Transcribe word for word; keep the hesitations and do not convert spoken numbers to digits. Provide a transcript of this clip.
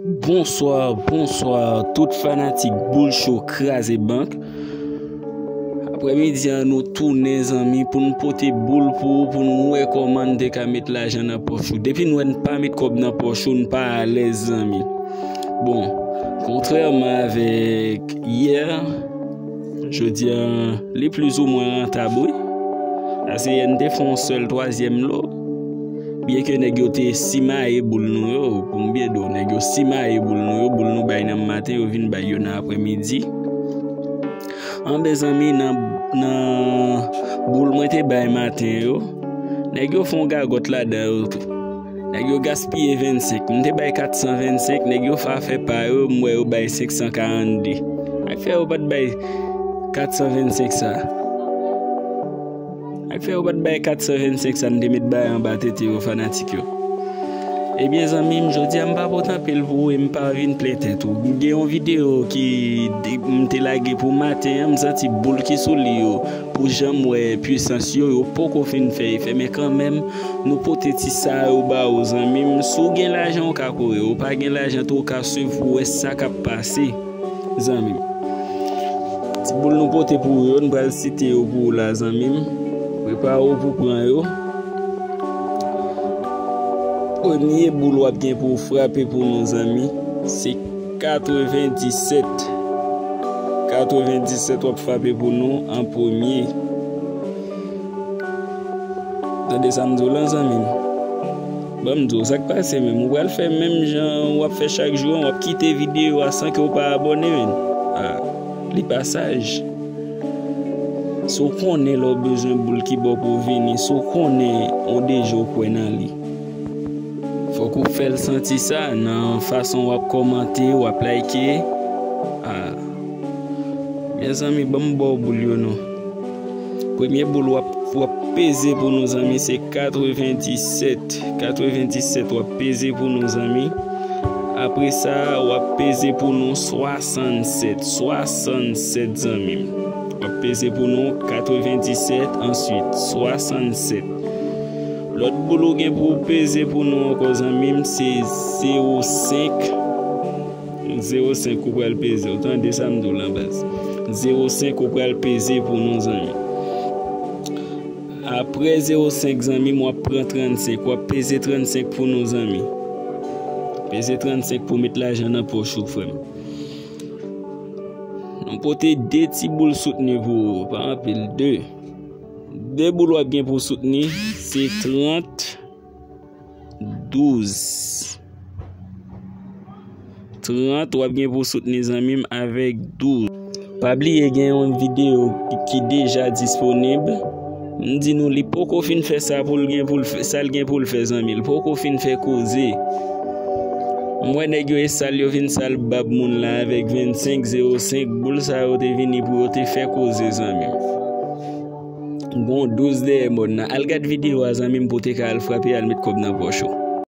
Bonswa, bonswa, tout fanatik Boul Cho Kraze Bank. Aprèmidi an, nou tounen, zanmi, pou n pote boul pou ou, pou n wè kòman n te ka met lajan nan pòch ou. Depi n wè n pa met kòb nan pòch ou, n pa alèz, zanmi. Bon, kontrèman avèk yè, jodi a, li plizoumwen rantab, wi. Paske yè n te fè yon sèl twazyèm lo. Byenke nèg yo te simaye boul nou yo, pou m byen di w, nèg yo simaye boul nou yo, boul nou bay nan maten, yo vin bay yo nan aprèmidi. Anben, zanmi, nan, nan boul mwen te bay maten yo, nèg yo fè yon gagòt ladan yo tou. Nèg yo gaspiye vennsenk. M te bay katsan vennsenk, nèg yo fè afè pa yo, m wè yo bay senk san karannde. Sa k fè yo pa t bay katsan vennsenk sa? Sa k fè yo pa t bay katsan vennsenk sa n te met bay anba tete yo, fanatik yo? Ebyen, zanmi m, jodi a m pa pote anpil pou ou e m pa vin plen tèt ou. M gen yon videyo ki de-, m te lage pou maten an, m santi boul ki sou li yo, pou jan m wè pwisans yo, yo poko fin fè efè, men kanmenm, nou pote ti sa yo ba ou, zanmi m. Si w gen lajan, ou ka kore. Ou pa gen lajan tou, ou ka swiv pou wè sa k ap pase, zanmi m. Ti boul nou pote pou ou yo, n pral site yo pou ou la, zanmi m. Prepare w pou pran yo. Premye boul w ap gen pou w frape pou nou, zanmi, se katrevendisèt. Katrevendisèt w ap frape pou nou an premye. Tande sa m di w lan, zanmi m. Ban m di w sa k pase menm. Ou pral fè menm jan w ap fè chak jou an, w ap kite videyo a san ke w pa abòne, menm. Ah, li pa saj. Si w konnen lè w bezwen boul ki bò pou w vini, si w konnen on deja w kwè nan li, fòk ou fè l santi sa nan fason w ap kòmante, w ap like. Ah. Mezanmi, ban m ba w boul yo non. Premye boul w ap, w ap peze pou nou, zanmi, se katrevendisèt. Katrevendisèt w ap peze pou nou, zanmi. Apre sa, w ap peze pou nou swasannsèt. Swasannsèt, zanmi m. W ap peze pou nou katrevendisèt, answit swasannsèt. Lòt boul ou gen pou w peze pou nou ankò, zanmi m, se zewo senk. Zewo senk ou pral peze. Ou tande sa m di w lan, baz? Zewo senk ou pral peze pou nou, zanmi. Apre zewo senk, zanmi m, w ap pran trannsenk. W ap peze trannsenk pou nou, zanmi. Peze trannsenk pou w met lajan nan pòch ou, frè m. Nou pote de ti boul soutni pou ou, pa anpil, de. De boul w ap gen pou soutni, se trant, douz. Trant w ap gen pou soutni, zanmi m, avèk douz. Pa bliye gen yon videyo ki deja disponib. M di nou li poko fin fè sa pou l gen pou l fè, sa l gen pou l fè, zanmi. Li poko fin fè koze. M wè nèg yo e sal, yo vin sal bab moun la avèk vennsenk, zewo senk. Boul sa yo te vini pou yo te fè koze, zanmi m. Gon douz dèyè mòn nan. Al gad videyo a, zanmi m, pou w te ka al frape, al met kòb nan pòch ou.